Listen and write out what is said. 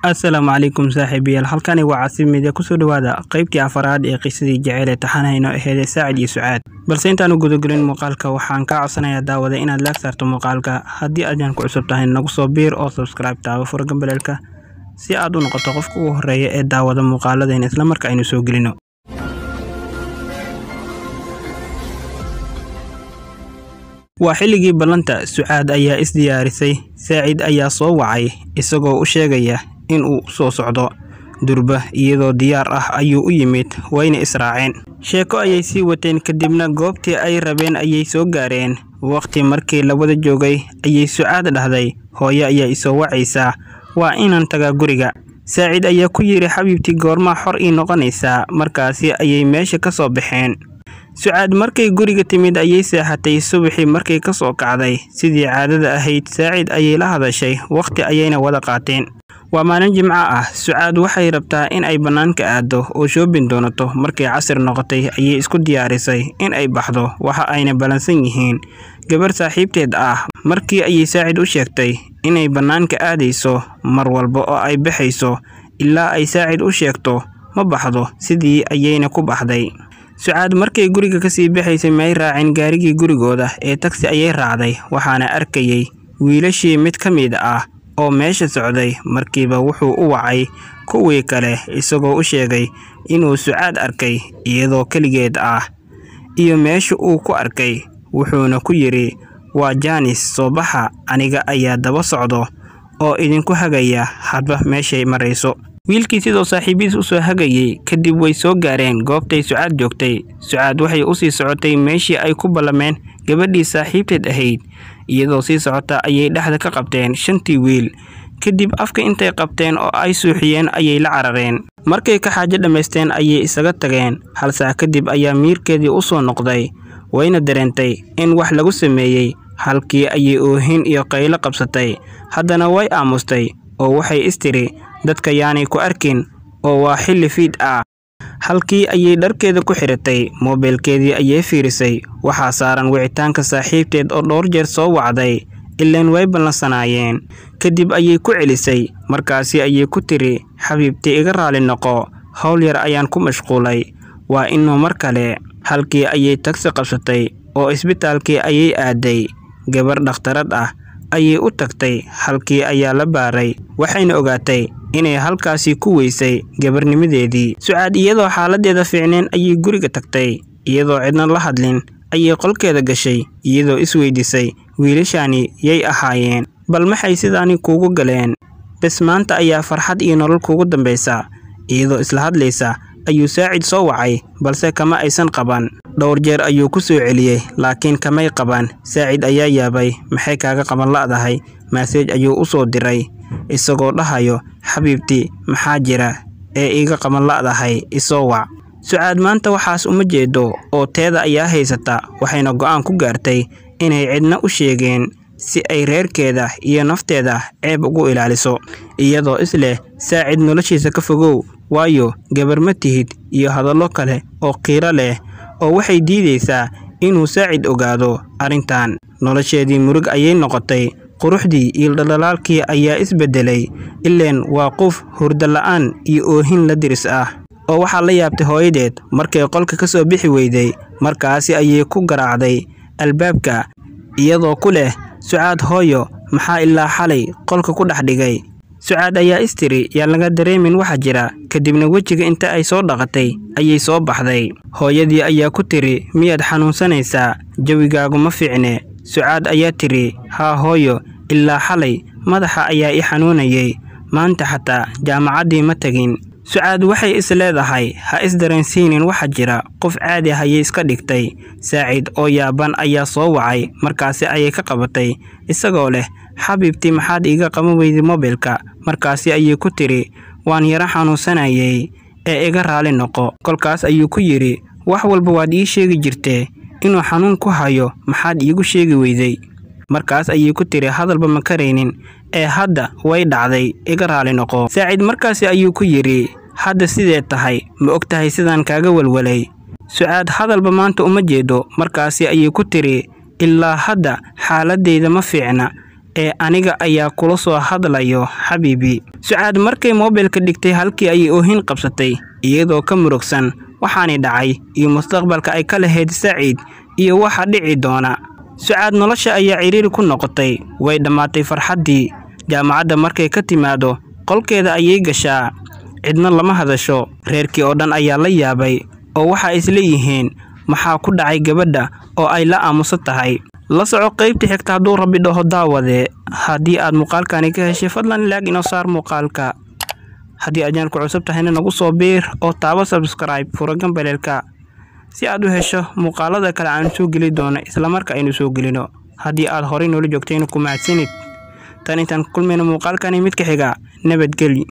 Assalaamu calaykum saaxiibayaal, halkani waa Caasim Media. Kusoo dhawaada qaybtii afaraad ee qisadii jaceyl ee taxanayno aheyd Saacid iyo Sucaad. Balse intaan u gudagelin muuqaalka, waxaan kaa codsanayaa daawada inaad laag saarto muuqaalka. Haddii aadaan ku cusub tahay, nagu soo biir oo subscribe taabo, fura gambaleelka si aad u noqoto qofka ugu horreeya ee daawada muuqaaladeena isla marka aynu soo gelino. Waa xilligii ballanta. Sucaad ayaa isdiyaarisay. Saacid ayaa soo wacay isagoo u sheegaya in uu soo socdo. Durba iyadoo diyaar ah ayuu u yimid, wayna israaceen. Sheeko ayay sii wateen, kadibna goobtii ay rabeen ayay soo gaareen. Waqti markii la wada joogay ayay Sucaad dhahday, hooyo ayaa isoo wacaysaa, waa inaan tagaa guriga. Saacid ayaa ku yidhi, xabiibtii, goormaa xor ii noqonaysaa? Markaasi ayay meesha ka soo baxeen. Sucaad markay guriga timid ayay seexatay. Subaxii markay ka soo kacday, sidii caadada ahayd Saacid ayay la hadashay, waqti ayayna wada qaateen. Waa maalin jimco ah. Sucaad waxay rabtaa in ay bannaanka aado oo shoobin doonato. Markay casir noqotay ayay isku diyaarisay in ay baxdo. Waxa ayna ballansan yihiin gabar saaxiibteed ah. Markii ayay Saacid u sheegtay inay bannaanka aadayso. Mar walba oo ay baxayso ilaa ay Saacid u sheegto ma baxdo, sidii ayayna ku baxday. Sucaad markay guriga kasii baxaysay may raacin gaarigii gurigooda ee tagsi ayay raacday. Waxaana arkayay wiilashii mid ka mid ah oo meesha socday. Markiiba wuxuu u wacay kuwii kale isagoo u sheegay inuu Sucaad arkay iyadoo keligeed ah iyo meesha uu ku arkay. Wuxuuna ku yidhi, waa Jaanis, soo baxa, aniga ayaa daba socdo oo idinku hagaya hadba meeshay marayso. Wiilkii sidoo saaxiibihiis u soo hagayay. Kadib way soo gaareen goobtay Sucaad joogtay. Sucaad waxay u sii socotay meeshii ay ku ballameen gabadhii saaxiibteed ahayd. Iyadoo sii socota ayay dhexda ka qabteen shantii wiil. Kadib afka intay qabteen oo ay suuxiyeen ayay la carareen. Markay ka xaajo dhammaysteen ayay isaga tageen. Hal saac kadib ayaa miirkeedii u soo noqday, wayna dareentay in wax lagu sameeyey. Halkii ayay oohin iyo qaylo qabsatay. Haddana way aamustay oo waxay istiri, dadka yaanay ku arkin oo waa xilli fiid ah. Halkii ayay dharkeeda ku xiratay. Moobilkeedii ayay fiirisay. Waxaa saaran wicitaanka saaxiibteed oo dhowr jeer soo wacday, ileen way ballansanaayeen. Kadib ayay ku celisay. Markaasi ayay ku tiri, xabiibtii, iga raali noqo, howl yar ayaan ku mashquulay, waa inuu mar kale. Halkii ayay tagsi qabsatay oo isbitaalkii ayay aaday. Gabar dhakhtarad ah ayay u tagtay. Halkii ayaa la baaray, waxayna ogaatay inay halkaasi ku weysay gabarnimadeedii. Sucaad iyadoo xaaladeeda fiicneen ayay guriga tagtay. Iyadoo cidna la hadlin ayay qolkeeda gashay, iyadoo isweydiisay, wiilashaani yay ahaayeen? Bal maxay sidaani kuugu galeen? Bes maanta ayaa farxad iyo nolol kuugu dambaysa. Iyadoo isla hadlaysa ayuu Saacid soo wacay, balse kama aysan qaban. Dhowr jeer ayuu ku soo celiyey, laakiin kamay qaban. Saacid ayaa yaabay, maxay kaaga qaban la'dahay? Maaseej ayuu u soo diray isagoo dhahayo, xabiibti, maxaa jira ee iiga qaban la'dahay? Isoo wac. Sucaad maanta waxaas uma jeedo oo teeda ayaa haysata. Waxayna go'aan ku gaartay inay cidna u sheegeen si ay reerkeeda iyo nafteeda ceeb ugu ilaaliso, iyadoo isleh Saacid noloshiisa ka fogow, waayo gabar ma tihid, iyo hadallo kale oo qiiro leh, oo waxay diidaysaa inuu Saacid ogaado arrintan. Nolosheedii murug ayay noqotay. Quruxdii iyo dhaldhalaalkii ayaa isbedelay, ileen waa qof hurdo la'aan iyo oohin la diris ah. Oo waxaa la yaabtay hooyadeed markay qolka ka soo bixi weyday. Markaasi ayay ku garaacday albaabka iyadoo ku leh, Sucaad hooyo, maxaa ilaa xalay qolka ku dhex dhigay? Sucaad ayaa istiri, yaan laga dareemin waxa jira. Kadibna wejiga inta ay soo dhaqatay ayay soo baxday. Hooyadii ayaa ku tiri, miyaad xanuunsanaysaa? Jawigaagu ma fiicne. Sucaad ayaa tiri, haa hooyo, ilaa xalay madaxa ayaa i xanuunayay, maanta xataa jaamacaddii ma tegin. Sucaad waxay is leedahay ha isdareensiinin waxa jira, qof caadi ah ayay iska dhigtay. Saacid oo yaaban ayaa soo wacay. Markaasi ayay ka qabatay isagoo leh, xabiibtii, maxaad iiga qaban weyday moobilka? Markaasi ayay ku tiri, waan yara xanuunsanayay ee iga raali noqo. Kolkaas ayuu ku yidhi, wax walba waad ii sheegi jirtee, inuu xanuun ku hayo maxaad iigu sheegi weyday? Markaas ayay ku tiri, hadalba ma karaynin ee hadda way dhacday, iga raali noqo. Saacid markaasi ayuu ku yidhi, hadda sidee tahay? Ma og tahay sidaan kaaga walwalay? Sucaad hadalba maanta uma jeedo. Markaasi ayay ku tiri, ilaa hadda xaaladeyda ma fiicna Ee aniga ayaa kula soo hadlayo, xabiibi. Sucaad markay moobilka dhigtay halkii ayay oohin qabsatay, iyadoo ka murugsan waxaani dhacay iyo mustaqbalka ay ka lahayd Saciid iyo waxa dhici doona. Sucaad nolosha ayaa ciriiri ku noqotay. Way dhammaatay farxaddii. Jaamacadda markay ka timaado qolkeeda ayay gashaa, cidna lama hadasho. Reerkii oo dhan ayaa la yaabay oo waxa isleeyihiin maxaa ku dhacay gabadha oo ay la aamusan tahay. La soco qaybta xigta hadduu Rabbi dhaho. Daawade, haddii aad muuqaalkani ka heshay, fadlan like inoo saar muuqaalka. Haddii aad channelku cusub tahayna, nagu soo biir oo taabo subscribe, furo gambaleelka si aad u hesho muuqaalada kale aan soo geli doono isla marka aynu soo gelino. Haddii aad horey noola joogtayna, ku mahadsanid. Tan intaan ku kulmayno muuqaalkani midka xiga, nabadgelyo.